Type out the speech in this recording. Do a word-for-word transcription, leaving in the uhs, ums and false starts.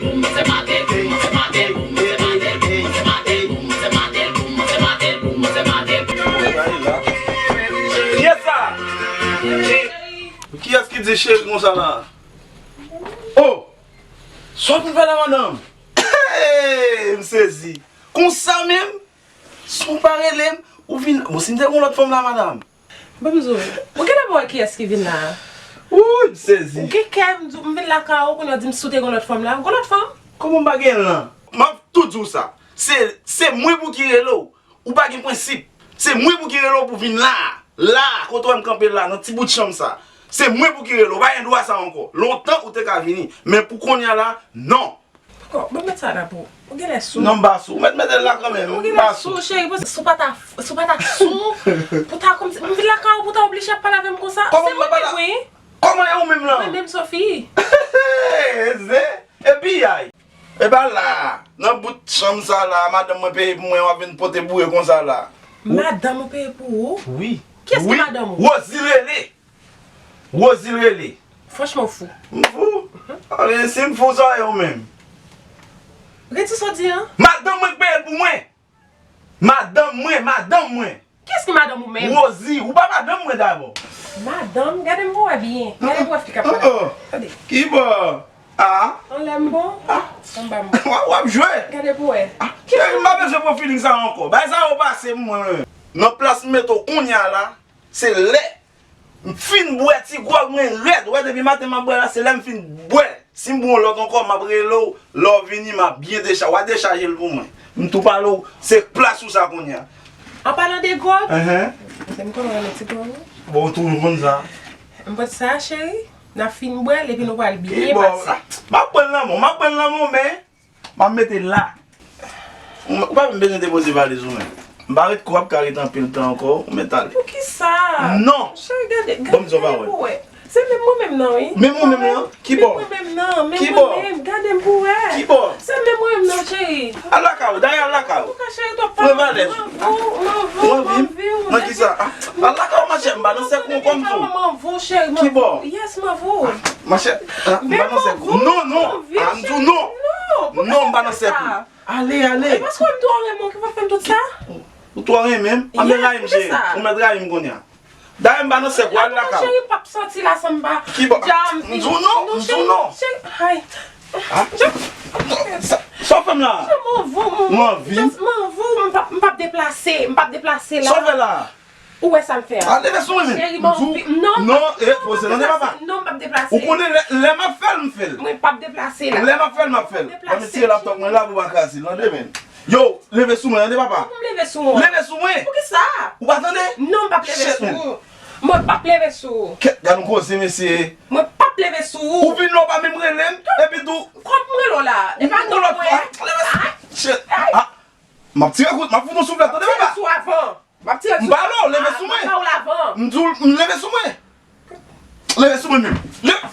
Boum, se maten, boum, se maten, boum, se maten, boum, se maten, boum, se maten, boum, se maten, boum, se maten. Kiyès sa? Kiyès ki di cheri konsa la? Oh! Sa w ap vin fè la, madanm? Hey, m sezi. Konsa menm? Si w pa rele m, ou vin. Bon, si m te gon lòt fanm la, madanm. Ban m di w, ou genlè pa wè kiyès ki vin la a? Wouy, m sezi. Ou gen kè m di w, m vin lakay ou, kounye a w di m si w te gon lòt fanm la. Gon lòt fanm? Kòman m pa gen lan? M ap tou di w sa. Se, se mwen pou ki rele w. Ou pa gen prensip. Se mwen pou ki rele w pou vin la a. La a, kote w wè m kanpe la, nan ti bout chanm sa. Se mwen pou ki rele w. Ou pa gen dwa sa ankò. Lontan ou te ka vini. Men pou kounye a la, non. Kò, ban m met sa la pou ou. Ou genlè sou. Non, m pa sou. Ou mèt mete l la kanmenm. Ou genlè sou, cheri. Si w pa ta, si w pa ta sou, pou ta kòmsi, m vin lakay ou pou ta oblije ap pale avè m konsa. Kòman m pa pale? Se mwen menm, wi. Kòman e ou menm lan? Mwen menm, Sophie. Zen. Epi yay. E pa la, nan bout chanm sa la, madanm mwen peye pou mwen, w ap vin pote boure konsa la. Madanm ou peye pou ou? Wi. Kiyès ki madanm ou? Rosie rele. Rosie rele. Franchman, w fou. M fou? Anben, si m fou, sa w ye ou menm? Redi sa w di an? Madanm mwen k peye l pou mwen. Madanm mwen, madanm mwen. Kiyès ki madanm ou menm? Rosie, ou pa madanm mwen dabò. Madanm, gade m pou wè byen. Gade pou wè fi k ap pale. Tande. Kibò? Ah. Anlè m bon? Ah. Anba m bon. W ap, w ap jwe. Gade pou wè. Ah. Cheri, m pa bezwen pran feeling sa ankò. Bagay sa yo pase m, mwen. Nan plas m mete w kounye a la, se lè m fin bwè ti gwòg mwen rèd. Wè, depi maten m ap bwè la, se lè m fin bwè. Si m bwè yon lòt ankò, m ap rele w. Lè w vini, m ap byen decha-, w a dechaje l pou mwen. M tou pale w, se plas ou sa kounye a. An palan de gwòg, enhen, se m konnen w renmen ti gwòg, wi. Bon, w toujou konn sa. M pot sa, cheri. N ap fin bwè l, epi nou pral byen pase. M ap pran l nan men w, m ap pran l nan men w, men m ap mete l la. Ou, ou pa menm bezwen depoze valiz ou menm. M pa ret kou ap ka ret anpil tan ankò, ou mèt ale. Poukisa? Non! Cheri, gade, gade, gade pou wè. Se menm mwen menm nan, wi. Menm ou menm nan? Kibò? Menm mwen menm nan, menm mwen menm. Gade m pou wè. Kibò? Se menm mwen menm nan, cheri. Al lakay ou, dayè al lakay ou. Poukisa, cheri, twòp pale? Pran valèz. M anvi w, m anvi w, m anvi w. Nan kisa? Ah, al lakay ou, machè, m pa nan sèk ou ankò, m di w. M anvi w, cheri, m anvi w. Kibò? Yes, m anvi w. Machè, ah, m pa nan sèk ou. Non, non. Ah, m di w non. Non, m pa nan sèk ou. Ale, ale. E paske m twò renmen w ki fè m tout sa? Ou twò renmen m? Anben rayi m, cheri. Ou mèt rayi m kounye a. Dayè m pa nan sèk ou, al lakay ou. Cheri, m p ap sòti la san m pa. Kibò? M di w non, m di w non. Cheri, hay. Ah? Non, sa, sa w fè m la? M anvi w, m anvi w, m p ap, m p ap deplase, m p ap deplase la. Sa w fè la? Ou wè sa m fè a? Ah, leve sou mwen menm. Cheri, m anvi, non, non, eh, poze, tande papa. Non, m p ap deplase. Ou konnen lè, lè m ap fè l, m fè l. Mwen p ap deplase la. Lè m ap fè l, m ap fè l. Ban m tire laptòp mwen la pou pa kraze l, tande men. Yo, leve sou mwen, tande papa. Pou m leve sou ou? Leve sou mwen. Poukisa? Ou pa tande? Non, m p ap leve sou ou. Mwen p ap leve sou ou. Kèt, gad yon koze, mesye. Mwen p ap leve sou ou. Ou vin la, ou pa menm rele m, epi tou. Kòman m rele w la? E pa non mwen. Leve sou. Shit. Ah. M ap tire kout, m ap fout yon souflèt, tande papa. Tire sou avan. M ap tire sou. M pale w, leve sou mwen. M di w, m leve sou mwen. Leve sou mwen menm. Leve.